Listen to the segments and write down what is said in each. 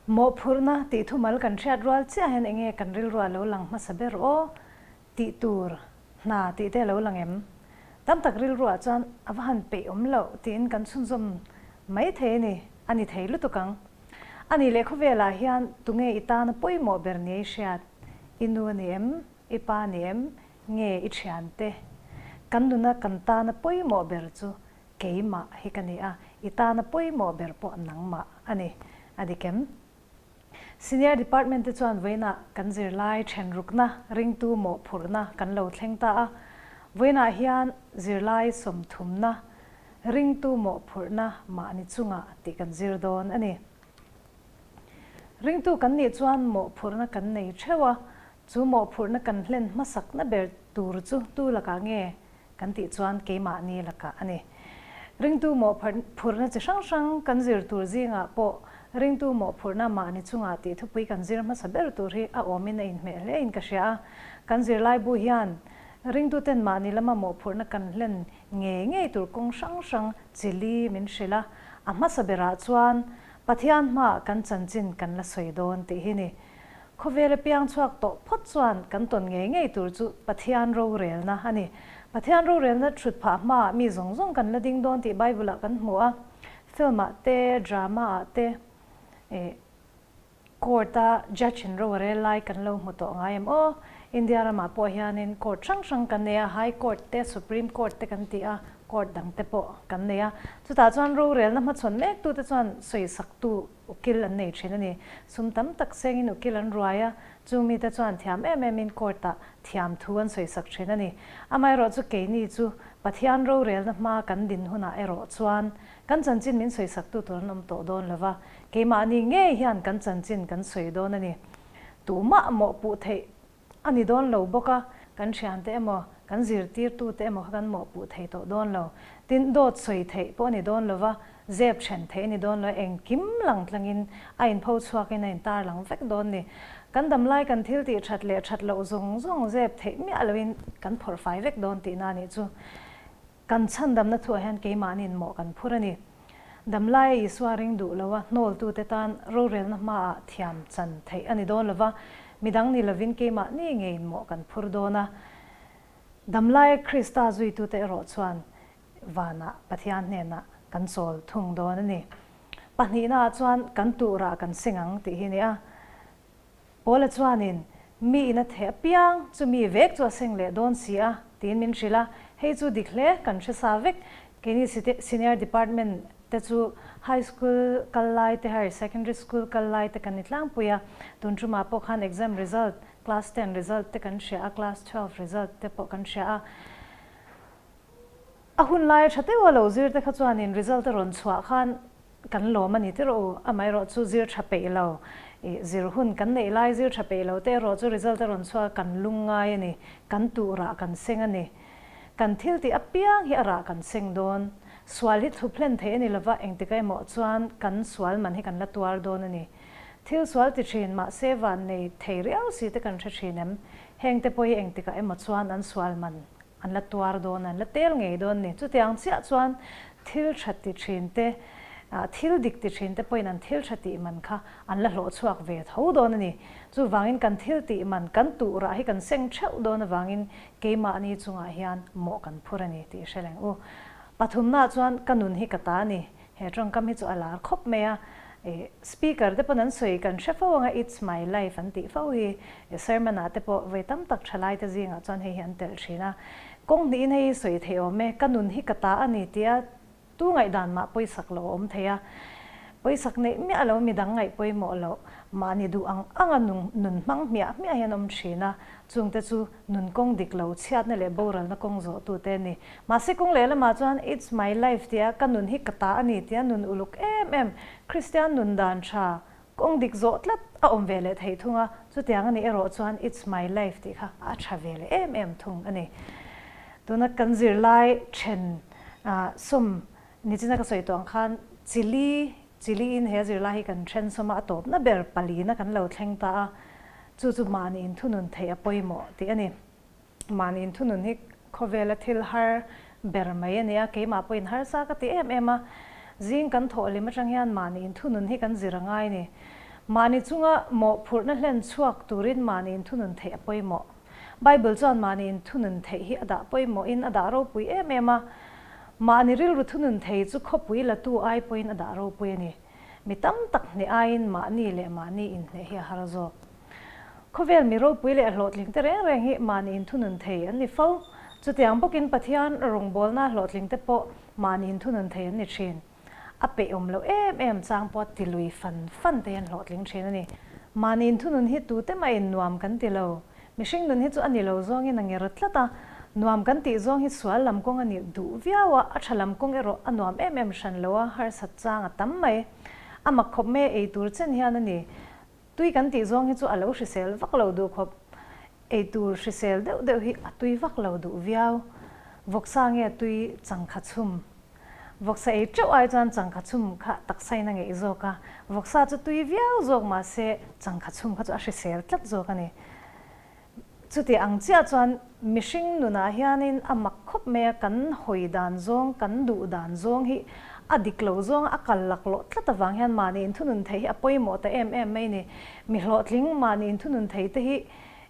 Mawhphurhna tih thumal kan hriat rual chiah hian enge kan rilru a lo lang hmasa ber aw? Tih tur, hna tih te a lo lang em? Tam tak rilruah chuan a va han peih awm loh tiin kan chhunzawm mai thei a ni, a ni thei lutuk ang. A nih leh khawvelah hian tunge i tana pawimawh ber nia i hriat? I nu a ni em? I pa a ni em? Nge i thiante? Kan nuna kan tana pawimawh ber chu keimah hi ka ni a, i tana pawimawh ber pawh nangmah a ni. A dik em? Senior Department te chuan vawiinah kan zirlai thenrukna ringtu mawhphurhna kan lo thleng ta a, vawiinah hian zirlai sawmthumna ringtu mawhphurhna mahni chungah tih kan zir dawn a ni. Ringtu kan nih chuan mawhphurhna kan nei theuh a, chu mawhphurhna kan hlen hmasakna ber tur chu tu lakah nge Kan tih chuan keimahni lakah a ni. Ringtu mawhphurhna chi hrang hrang kan zir tur zingah pawh ringtu mawhphurhna mahni chungah tih thupui kan zir hmasa ber tur hi a awmin a inhmeh hle in ka hria a. Kan zirlaibu hian ringtuten mahni lama mawhphurhna kan hlen ngei ngei tur kawng hrang hrang chi li min hrilh a. A hmasa berah chuan Pathian hmaah kan chanchin kan la sawi dawn tih hi ni. Khawvela piang chhuak tawh phawt chuan kan tawn ngei ngei tur chu Pathian rorelna a ni. Pathian rorelna thut phah hmaah mi zawng zawng kan la ding dawn tih Bible-ah kan hmu a. Film-ah te, drama-ah te, eh, court-a judge-in ro a rel lai kan lo hmu tawh ngai em aw? India ramah pawh hianin court hrang hrang kan nei a, High Court te, Supreme Court te kan ti a, court dang te pawh kan nei a. Chutah chuan rorelna hmachhawn mektute chuan sawisaktu Ukil an nei thin a ni. Sum tam tak sengin ukil an ruai a, chu mite chuan thiam em emin court-ah thiam thu an sawisak thin a ni. Amaherawh chu keini chu Pathian rorelna hma kan din hunah erawh chuan kan chanchin min sawisaktu tur an awm tawh dawn lo va, keimahni ngei hian kan chanchin kan sawi dawn a ni. Tumah mawhpuh theih A ni dawn lo bawk a, kan thiante emaw, kan zirtirtute emaw kha kan mawhpuh thei tawh dawn lo. Tin, dawt sawi theih pawh a ni dawn lo va, zep then theih a ni dawn lo a, engkim lang tlangin a inpho chhuakin a intar lang vek dawn ni. Kan damlai kan thil tih that leh that loh zawng zawng zep theih miah loin kan phawrh fai vek dawn tihna a nih chu. Kan chhandamna thuah hian keimahniin mawh kan phur a ni. Damlaia Isua ring duh loa hnawltute tan rorelna hmaah thiam chan theih a ni dawn lova, midang ni lovin keimahni ngeiin mawh kan phur dawn a. Damlaia Krista zuitute erawh chuan vanah Pathian hnenah kan chawl thung dawn a ni. Pahnihnaah chuan kan tuhrah kan seng ang tih hi a ni a. Paula chuanin, Mi in a theh apiang chu mi vek chu a seng leh dawn si a, tiin min hrilh a. Hei chu dik hle, kan hre sa vek. Keini senior department te chu high school kal lai te, higher secondary school kal lai te kan ni tlangpui a. Tun tumah pawh khan exam result, class ten result te kan hria a, class 12 result te pawh kan hria a. A hun laia tha deuha lo zir te kha chuanin result a rawn chhuah khan kan lawm a ni tirh u, amaherawh chu zir tha peih lo, ih zir hun kan neih lai zir tha peih lo te erawh chu result a rawn chhuah a kan lung ngai a ni, kan tuh rah kan seng a ni. Kan thil tih apiang hi a rah kan seng dawn. Sual hi thlup hlen theih a ni lova engtika emaw chuan kan sual man hi kan la tuar dawn a ni. Thil sual ti thin mahse van nei thei riau si te kan hre thin em? Heng te pawh hi engtikah emaw chuan an sual man An la tuar dawn, an la tel ngei dawn ni. Chutiang chiah chuan thil tha ti thin te, thil dik ti thin te pawhin an thil tha tih man kha an la hlawh chhuak ve tho dawn a ni. Chuvangin kan thil tih man, kan tuh rah hi kan seng theuh dawn avangin keimahni chungah hian mawh kan phur a ni tih hre reng u. Pathumnaah chuan ka nun hi ka ta a ni. He tawngkam hi chu a lar khawp mai a, speaker te pawn an sawi kan hre fo ang a, it's my life an tih fo hi, sermon ah te pawh vawi tam tak thalai te zingah chuan hei hi an telh thin a, kawng hnihin hei hi sawi theih awm e, ka nun hi ka ta a ni tia tu ngaihdan mah pawisak lo a awm thei a, pawisak neih miah lo midang ngaih pawimawh loh mahni duh ang anga nun hmang hmiah hmiah hian awm thin a, chungte chu Nun kawng dik lo, chhiatna leh boralna kawng zawhtute a ni. Mahse kawng lehlamah chuan It's my life tia ka nun hi ka ta a ni tia nun uluk em em, Kristian nun dan tha, kawng dik zawh tlat a awm ve leh thei thung a, chutiang a nih erawh chuan It's my life tih kha a tha ve leh em em thung a ni. Tuna kan zirlai then sawm nichina ka sawi tawh ang khan Chili, Chili in he zirlai hi kan then sawm a, a tawpna ber palina kan lo thleng ta a, Chu chu mahni inthunun theih a pawimawh tih a ni. Mahni inthunun hi khawvela thil har ber mai a ni a, keimah pawhin harsa ka ti em em a. Zing kan thawh lim atang hian mahni inthunun hi kan zir a ngai a ni. Mahni chunga mawhphurhna hlen chhuak turin mahni inthunun theih a pawimawh. Bible chuan mahni inthunun theih hi a dah pawimawhin a dah ropui em em a. Mahni rilru thunun thei chu khawpui latu ai pawhin a dah ropui a ni. Mi tam tak hneh aiin mahni leh mahni inhneh hi a har zawk. Khawvel mi ropui leh hlawhtling te reng reng hi mahni inthunun thei an ni fo. Chutiang bawkin Pathian rawngbawlna hlawhtling te pawh mahni inthunun thei an ni thin. A peih awm loh em em chang pawh ti lui fan fan te hian hlawhtling thin a ni. Mahni inthunun hi tute mahin nuam kan ti lo. Mihring nun hi chu a ni lo zawngin a nger tlat a, nuam kan tih zawng hi sual lam kawng a nih duh viau a, a tha lam kawng erawh a nuam em em hran lo a, harsat chang a tam mai. A mak khawp mai a ei tur chen hian a ni. Tui kan tih zawng hi chu a lo hrisel vak lo duh khawp. Ei tur hrisel deuh deuh hi a tui vak lo duh viau. Vawksa nge tui changkha chhum? Vawksa ei teuh ai chuan changkha chhum kha taksain a ngeih zawk a, vawksa chu tui viau zawk mahse changkha chhum kha chu a hrisel tlat zawk a ni. Chuti ang chiah chuan mihring nunah hianin a mak khawp mai a, kan hawi dan zawng, kan duh dan zawng hi a dik lo zawng a kal laklawh tlat avang hian mahni inthunun theih hi a pawimawh ta em em mai a ni. Mi hlawhtling mahni inthunun thei te hi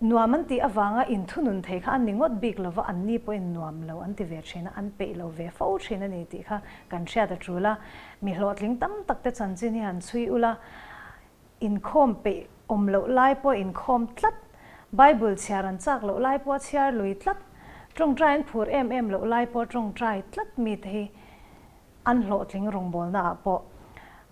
Nuam an tih avanga inthunun thei kha an ni ngawt bik lova, anni pawhin nuam lo an ti ve thin a, an peih lo ve fo thin a ni tih kha kan hriat a tul a. Mi hlawhtling tam tak te chanchin hi han chhui ula, inkhawm peih awm loh lai pawh inkhawm tlat, Bible chhiar an chak loh lai pawh a chhiar lui tlat, tawngtai an phur em em loh lai pawh tawngtai tlat mite hi An hlawhtling rawngbawlna ah pawh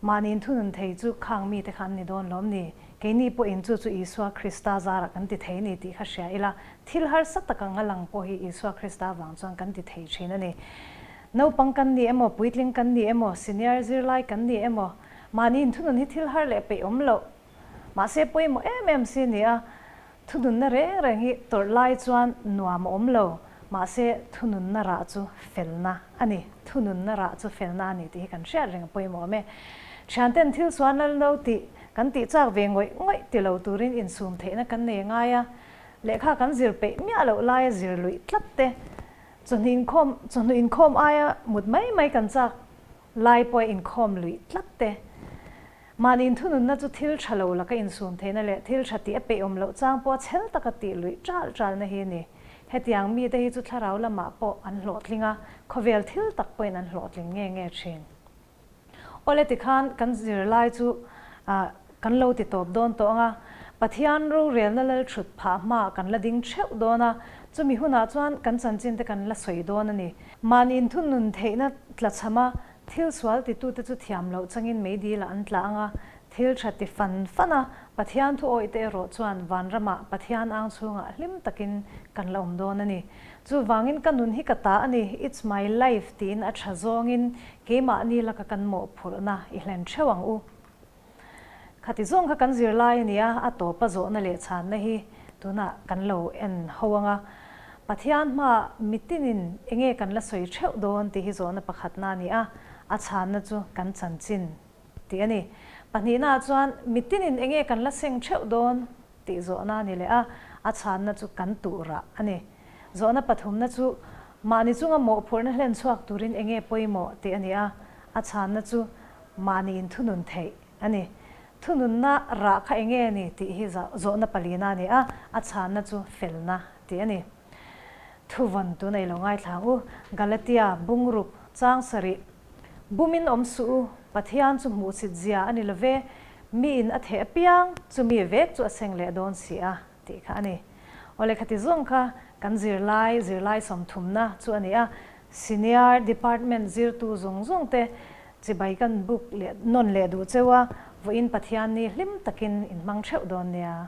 mahni inthunun thei chu khang mite kha an ni dawn lawm ni? Keini pawhin chu chu Isua Krista zarah kan ti thei ni tih kha hria ila, thil harsa tak ang a lang pawh hi Isua Krista vang chuan kan ti thei thin a ni. Naupang kan ni emaw, puitling kan ni emaw, senior zirlai kan ni emaw, mahni inthunun hi thil har leh peih awm loh. Mahse pawimawh em em si ni a, Thununna reng reng hi tawrh lai chuan nuam a awm lo, mahse thununna rah chu felna a ni. Thununna rah chu felna a ni tih hi kan hriat reng a pawimawh awm e. Thianten thil suan lal lo tih kan tih chak ve ngawih ngawih ti lo turin insum theihna kan nei ngai a, lehkha kan zir peih miah loh laia zir luih tlat te, chawhnu inkhawm chawhnu inkhawm aia mut mai mai kan chak lai pawha inkhawm luih tlat te. Mahni inthununna chu thil tha lo laka insum theihna leh thil tha tih a peih awm loh chang pawha chhel taka tih luih ṭal ṭalna hi a ni. Hetiang mite hi chu thlarau lamah pawh an hlawhtling a, khawvel thil tak pawhin an hlawhtling nge nge ṭhin. Awle tikhan kan zirlai chu kan lo ti tawp dawn tawh ang a, Pathian rorelna lal ṭhut phah hmaah kan la ding ṭheuh dawn a, chumi hunah chuan kan chanchin te kan la sawi dawn a ni. Mahni inthunun theihna tlachham a, Thil sual titute chu thiam loh changin meidilah an tla ang a, thil tha ti fan fan a, Pathian thu awihte erawh chuan vanramah Pathian ang chhungah hlim takin kan la awm dawn a ni. Chuvangin ka nun hi ka ta a ni, it's my life tiin a tha zawngin keimahni laka kan mawhphurhna i hlen theuh ang u. Khati zawng kha kan zirlai a ni a, a tawpa zawhna leh chhanna hi tunah kan lo en ho ang a. Pathian hmaah mitinin enge kan la sawi theuh dawn tih hi zawhna pakhatna a ni a, a chhanna chu kan chanchin tih a ni. Pahnihnaah chuan mitinin enge kan la seng theuh dawn tih zawhna a ni leh a, a chhanna chu kan tuhrah a ni. Zawhna pathumna chu mahni chunga mawhphurhna hlen chhuak turin enge pawimawh tih a ni a, a chhanna chu Mahni in thunun theih a ni. Thununna rah kha eng nge ni tih hi zawhna palina a ni a, a chhanna chu felna tih a ni. Thuvawn tuna i lo ngaithla ang u, Galatia, Bungruk, Chang sarih, Bumin awm suh u, Pathian chu hmuhsit zia a ni lo ve, miin a theh apiang chu mi vek chu a seng leh dawn si a, tih kha a ni. Awle khati zawng kha kan zirlai, zirlai sawmthumna chu a ni a, Senior Department zirtu zawng zawng te chibai kan buk leh nawn leh duh cheu a, vawiin Pathian ni hlim takin in hmang theuh dawn nia.